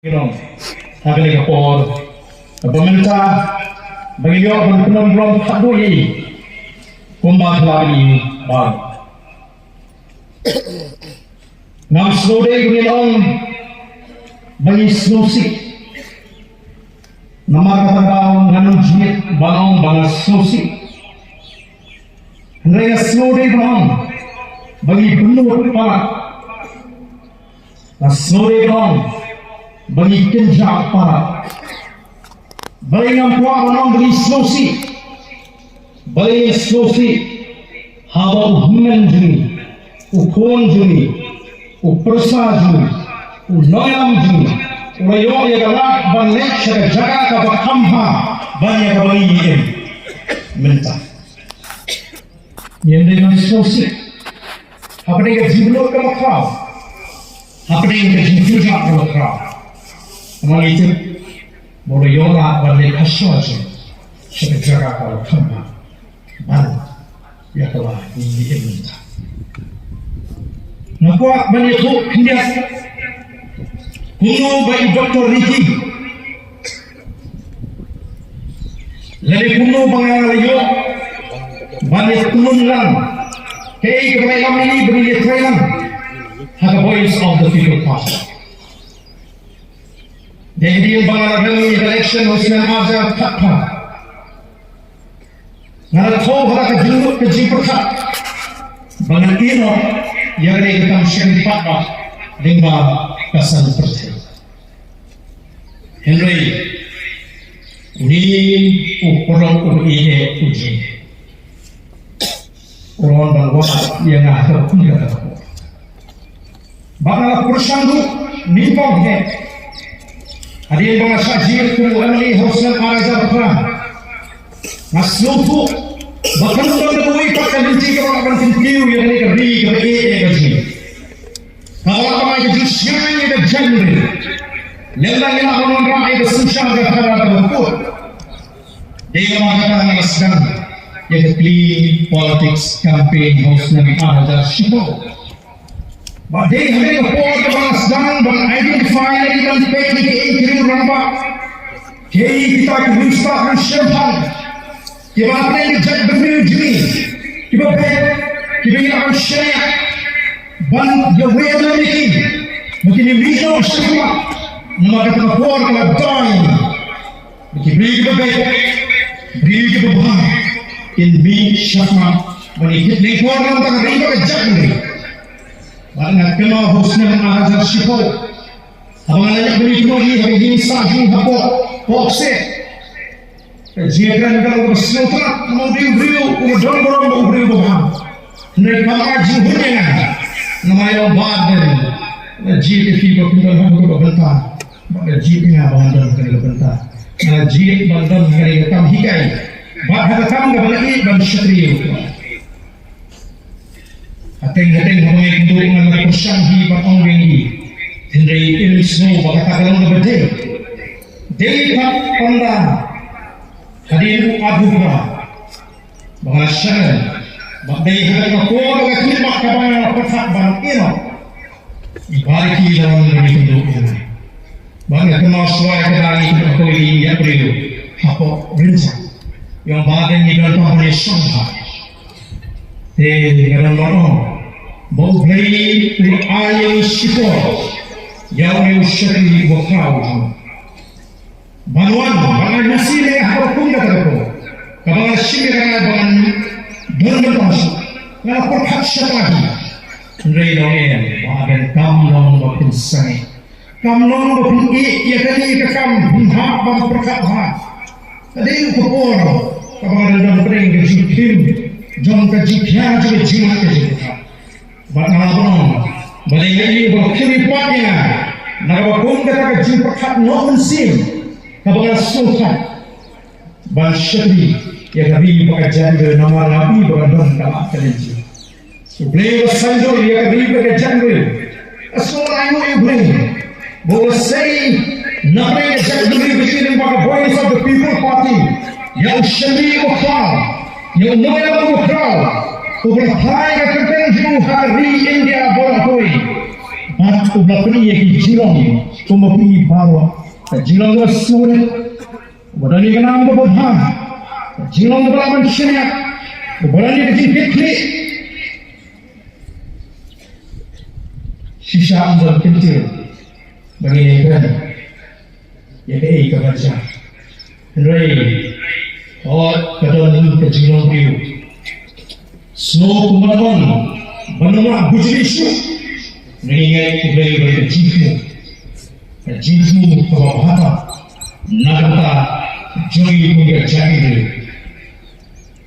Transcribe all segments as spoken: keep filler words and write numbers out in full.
Ngi long ha kane ka por ba mynta ba ngi ïoh ban pynlong burom khatduh ïa i kumba ka la ïohi ba ngam sngewdei ba ngin ong ba ngi sngewsih. Namar kata ka daw ngan ym jied ban ong ba nga sngewsih. Hynrei nga sngewdei ban ong ba ngi bynnud palat. Nga sngewdei ban ong ba ngi kynjah palat. Balei ngam kwah ban ong ba ngi sngewsih? Balei ngi sngewsih? Haba u hynmen jong ngi, u khun jong ngi, u pyrsa jong ngi, u nongïalam jong ngi u la ïoh ïa ka lad ban leit sha ka jaka kaba kham bha ban ïa kaba ngi im mynta. Ngim dei ban sngewsih hapdeng ka jingmut kaba khraw, hapdeng ka jingkynjah kaba khraw. Namar ngi tip ba u la ïoh lad ban leit ha sha sha ka jaka kaba kham bha ban ïa kaba ngi im mynta. Nga kwah ban ïathuh khyndiat kumno ba i Doktor Ricky lane kumno ba nga la ïoh ban ïathuh lang kaei kaba ngi lam ïa ngi ba ngi ïathuh lang ha ka Voice of the People Party. Dei hadien ba nga la rem ïa ka election ha u snem ar hajar khatphra, nga la thew ha ka jingmut ka jingpyrkhat ba ngan ïehnoh ïa kane ka kam shakri paidbah lyngba ka san pyrthei. Hynrei une u paralok u ïeit u jong ngi u la wan ban wad ïa nga ha kaba kum kata ka por. Bad nga la pyrshang ruh nyngkong hi hadien ba nga shah jied kum u MLA ha u snem ar hajar phra. Nga sngewthuh ba kan don kawei pat ka lynti kaba lah ban kyntiew ïa kane ka ri kaba ïeit ïa ka jong ngi, kaba lah ban ai ka jingshngaiñ ïa ka jaitbynriew. Lem bad ngi lah ban wanrah ïa ka synshar ka khadar kaba kut. Dei namar kata nga la sdang ïa ka Clean Politics Campaign ha u snem ar hajar shiphew. Bad dei ha kane ka por kaba nga sdang ban identify lane ban peit ïa kiei ki riew rangbah, kiei kita ki riewstad riewshemphang kiba hapdeng ka jaitbynriew jong ngi kiba beit, kiba ngi lah ban shaniah ban ïa wer lem ïa ki ba kin ïa mih noh shakhmat. Namar kata ka por ka la dei ba ki briew kiba beit, briew kiba bha kin mih shakhmat ban ïa kit lyngkor na ka bynta ka ri bad ka jaitbynriew. Bad nga kynmaw ha u snem ar hajar shiphew haba nga la leit ban ïakynduh ïa ka ïing sah jong ngi hapoh Pokse, ka jingïakren ka long kaba sngewtynnat namar u dei u briew uba don burom bad u briew uba bha. Hynrei kam ai jinghun ïa nga namar ïa u Bah Ardent, la jied ïa phi ba phin don ha kane ka bynta. Bad la jied ïa nga ban don ha kane ka bynta. Nga la jied ban don ha kane ka kam hikai bad ha ka kam kaba nga ïeit ban shakri ïa u Trai. Hateng hateng haba nga ïakynduh nga la pyrshang hi ban ong biang hi, hynrei im sngew ba kata ka long kaba dei. Dei pat ynda hadien u Adhuhra ba nga la shah, ba dei ha kata ka por ba nga khmih bad kaba nga la pyrkhat ban ïehnoh. I Bah Ricky la wan ban ïakynduh ïa nga. Bad nga kynmaw shuwa ïa kata ngi kynduh ïa ka ïing ïa briew hapoh Rynjang. Ïa u Bah Ardent ngi donkam ban ïashong bha. Te nga don ban ong ba U Blei u la ai ïa ngi shipor ïa une u shakri uba khraw jong ngi. Ban wan ban ai mynsiem ïa nga ha kaba kum kata ka por, kaba nga la shim ïa ka ba ngan don bynta shuh, nga la pyrkhat shata hi. Hynrei nongem, Bah Ardent, kam long ba phin sangeh, kam long ba phin ïeh ïa kane ka kam, phin hap ban pyrkhat bha. Ka dei ka por kaba nga dang don pdeng ka jingkhim jong ka jingkhia jong ka jingmut ka jingpyrkhat. Bad nga la ban ong ba dei ïa i ba khie pat ïa nga na kaba kum kata ka jingpyrkhat noh mynsiem kaba nga sngewthuh ban shakri ïa ka ri bad ka jaitbynriew namar nga i ba ka don ka lad ka lynti. U Blei uba saiñdur ïa ka ri bad ka jaitbynriew. Nga sngewbha ïa U Blei ba u la sei na pdeng ka jaitbynriew ka jong ngi lyngba ka Voice of the People Party ïa u shynrang uba khraw, ïa u nongïalam uba khraw, uba la phai ka kyrteng jong u ha ka ri India baroh kawei. Bad uba la pyni ïa ki jinglong kumba pyni baroh. Ka jinglong kaba sngewrit, uba don ïa ka nam kaba bha. Ka jinglong kaba lah ban shaniah, uba don ïa ka jingkitkhlieh. Shisha ym don kyntien ba ngin ïakren ïa kaei kaba jia. Hynrei hooid, ka don ka jinglong briew. Sngewbha kumba nang ban ym lah bujli shuh. Ngi ngeit U Blei ba ka jingthmu, ka jingthmu kaba bha na ka bynta jong ngi kum ka jaitbynriew.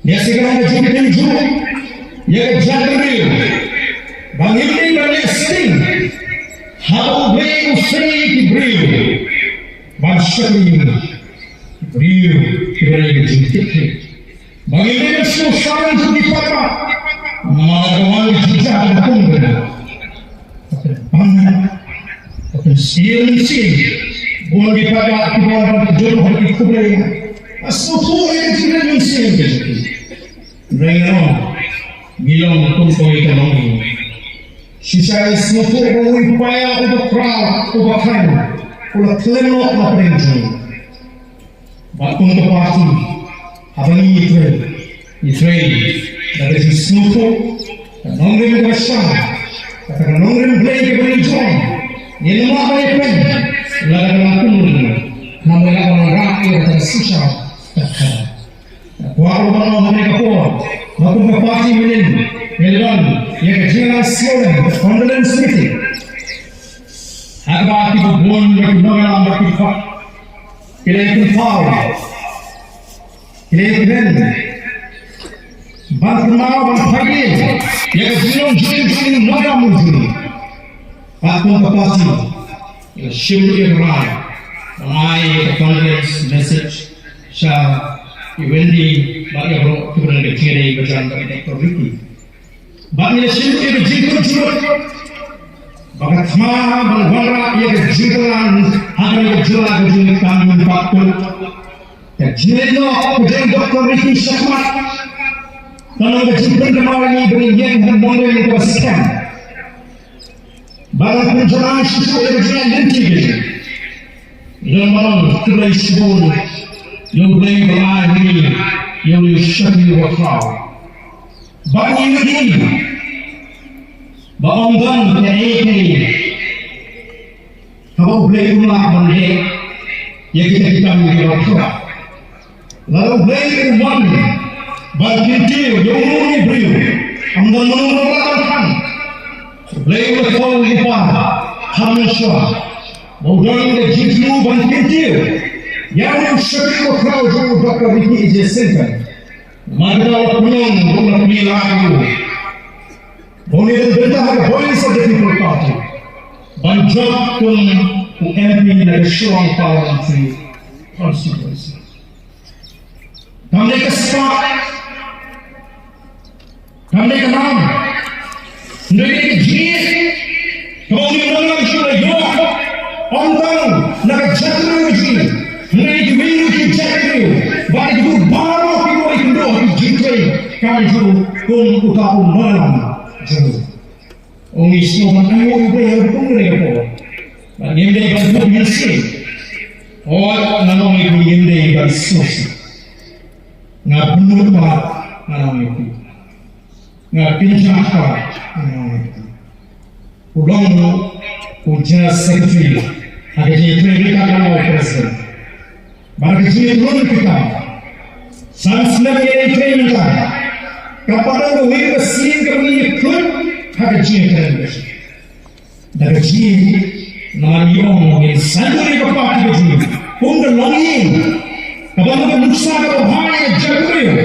Ïa, sa kane ka jingkitkhlieh jong ngi ïa ka jaitbynriew, ba ngim dei ban leh sting haba U Blei u seng ïa ki briew ban shakri ïa ki briew kiba dei ka jingkitkhlieh. Ba ngim dei ban sngewsarong shuh ki paidbah namar ka wan ka jingjia kaba kum kane. Bang, bang sien sien bun ki paidbah kiba wan ban jur ha ki khublei. Nga sngewthuh ïa ka jingkren mynsiem ka jong ki. Hynrei ngi long, ngi long kum kawei ka longïing. Shisha ngi sngewthuh ba uwei u paia uba khraw, uba khraw u la khlem noh na pdeng jong ngi. Bad kum ka party, haba ngi trei, ngi trei da ka jingsngewthuh, ka nongrim kaba shai, kata ka nongrim Blei kaba ngi jong. Ngim lah ban ïapeiñ lada ka long kumno, namar ba la wanrah ïa kata ka shisha. Ka kwah ruh ban ong ha kane ka por ba kum ka party mynnin ngi la don ïa ka jingïalang sngewlem, ka condolence meeting, ha kaba ki bun bad ki nongïalam bad ki paidbah ki la ïa pynpaw, ki la ïa kren ban kynmaw, ban peit ïa ka jinglong jong ngi, jong ngi nongïalam jong ngi. Bad kum ka party ngi la shim ïa ka rai ban ai ïa ka condolence message sha i Wendy bad ïa baroh kiba don ka jingïadei bajan bad i Doctor Ricky. Bad ngi la shim ïa ka jingkyrkhu ba ka thma ban wanrah ïa ka jingkyrkhu ha kane ka jylla ka jong ngi kam pat kut. Ka jingleit noh ka jong i Doctor Ricky shakhmat ka long ka jingpynkynmaw ïa ngi ba ngin ïeng ha nongrim kaba skhem. Ba la pynjlan shisha ïa ka jingïaid lynti ka jong ngi. Ïa, ma long khublei shibun ïa U Blei ba la ai ïa ngi ïa u shakri uba khraw. Ba ngi ngeit ba ym don kaei kaei kaba U Blei um lah ban leh ïa kita ki kam kiba khraw. Lada U Blei u mon ban kyntiew ïa uno uno u briew, ym don mano mano ba lah ban khang. U Blei u la khot u Pa ha mynshuwa ba u don ka jingthmu ban kyntiew ïa u shakri uba khraw jong u Doctor Ricky A J Syngkon. Namar kata la pynlong ruh la pynlong ruh ba un ïadon bynta ha ka Voice of the People Party ban jop kum u M P na ka Shillong Parliamentary Constituency. Kam dei ka spah, kam dei ka nam, hynrei dei ka jingïeit kaba u nongïalam shu la ïoh, ym tang na ka jaitbynriew ka jong ngi, hynrei kiwei ki jaitbynriew bad kiwei baroh kiba ïakynduh ha ki jingtrei kam jong u kum uta u nongïalam jong ngi. Ong, ngi sngewbha ban ainguh ïa U Blei ha kane ka por. Bad ngim dei ban buh mynsiem. Hooid, nga ong ïa phi, ngim dei ban sngewsih. Nga bynnud pat, nga ong ïa phi. Nga kynjah pat, nga ong ïa phi. U long u General Secretary ha ka jingïatrei ryngkat lang bad u President. Bad ka jingïatrei ka kam, san snem ïa ka jingïatrei mynta, ka pat don kawei ka sien kaba ngi ïakhlad ha ka jingïatrei. Da ka jingïatrei, namar ngi ong ngin saiñdur ïa ka party ka jong ngi kum ka longïing, kaba long ka nuksa kaba bha ïa ka jaitbynriew.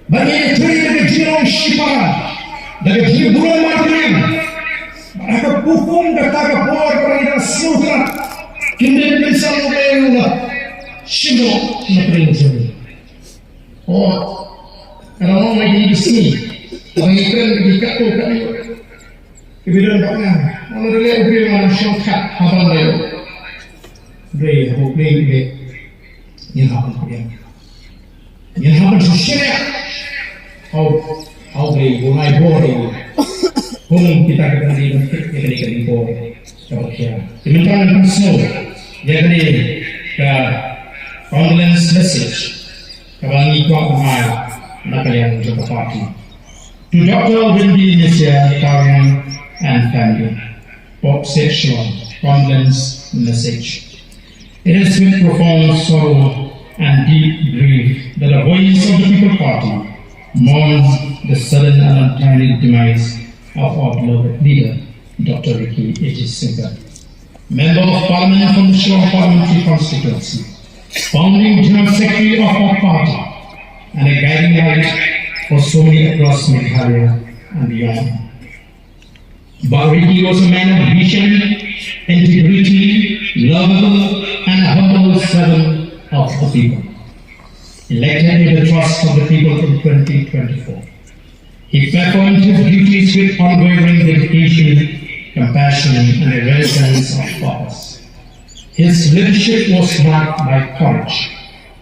Ba ngi ïatrei da ka jinglong shipara, da ka jingburom martyrium. Bad ha ka pud kum kata ka por ba ngi dang sngewtynnat, kyndit mynsiem, U Blei u la shim noh na pdeng jong ngi. Oh, ka la long na ki sngi ba ngi kren ki katto katne. Ki bidon ba nga, nga la leh U Blei, nga la shongkhat ha ban leh. Blei, U Blei, U Blei. Ngin hap ban pdiang. Ngin hap ban shisha. Hau, hau Blei, u nai bor ïa ngi. Kum kita ka dang dei ban tip ïa kane ka lynti kaba khia. Te mynta ngan pynsngew ïa kane ka condolence message kaba ngi kwah ban ai na ka liang jong ka party. To Doctor Wendy Nesia Tariang and family, Pop Section, condolence message. It is with profound sorrow and deep grief that the Voice of the People Party mourns the sudden and untimely demise of our beloved leader, Doctor Ricky A J Syngkon, Member of Parliament from the Shillong Parliamentary Constituency, founding General Secretary of our party, and a guiding light for so many across Meghalaya and beyond. Bah Ricky was a man of vision, integrity, lovable, and a humble servant of the people. Elected with the trust of the people in twenty twenty-four, he performed his duties with unwavering dedication, compassion, and a rare sense of purpose. His leadership was marked by courage,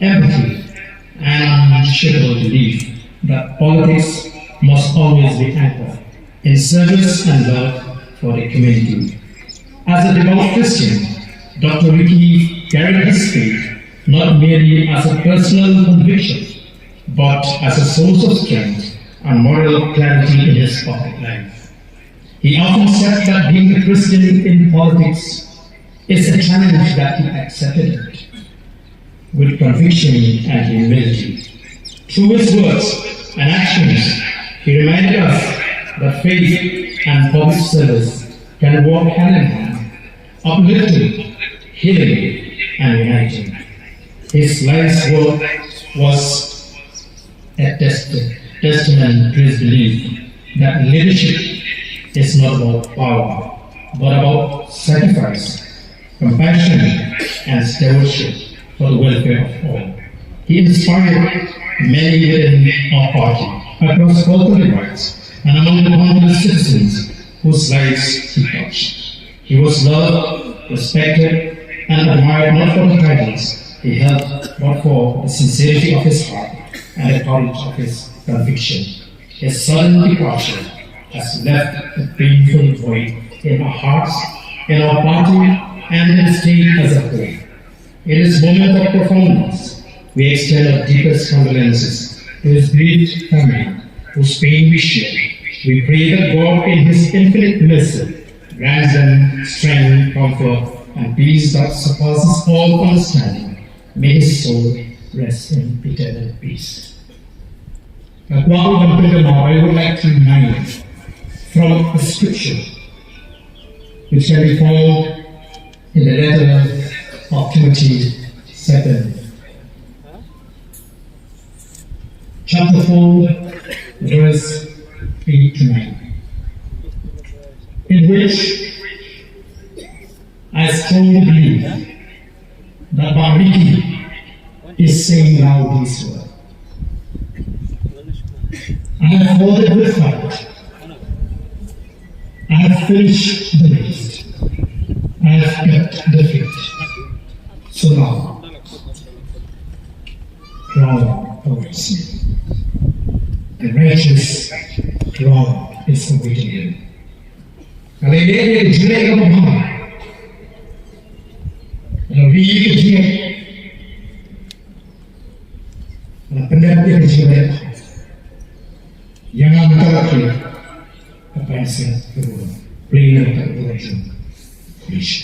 empathy, and unshakable belief that politics must always be anchored in service and love for the community. As a devout Christian, Doctor Ricky carried his faith not merely as a personal conviction, but as a source of strength and moral clarity in his public life. He often said that being a Christian in politics is a challenge that he accepted with conviction and humility. Through his words and actions, he reminded us that faith and public service can work hand in hand, uplifting, healing, and uniting. His life's work was a test- testament to his belief that leadership is not about power, but about sacrifice, compassion, and stewardship for the welfare of all. He inspired many within our party, across political divides, and among the countless citizens whose lives he touched. He was loved, respected, and admired not for the titles he held, but for the sincerity of his heart and the courage of his conviction. His sudden departure has left a painful void in our hearts, in our party, and in the state as a whole. In this moment of profound loss, we extend our deepest condolences to his bereaved family, whose pain we share. We pray that God, in his infinite mercy, grants them strength, comfort, and peace that surpasses all understanding. May his soul rest in eternal peace. Now, I would like to remind from a scripture which can be found in the letter of Timothy, second chapter four, verse eight to nine, in which I strongly believe that Bah Ricky is saying now these words. I have fought a good fight. I have finished the race. I have kept the faith. So now, crown awaits me. The righteous crown is awaiting him. Ka la leh ïa ka jingleh kaba bha. Ka la leh ïa ka jingleh. Ka la pyndep ïa ka jingleh. Ïa nga mynta ka pynshai ka burom. Plie na ka burom jong u Khrist.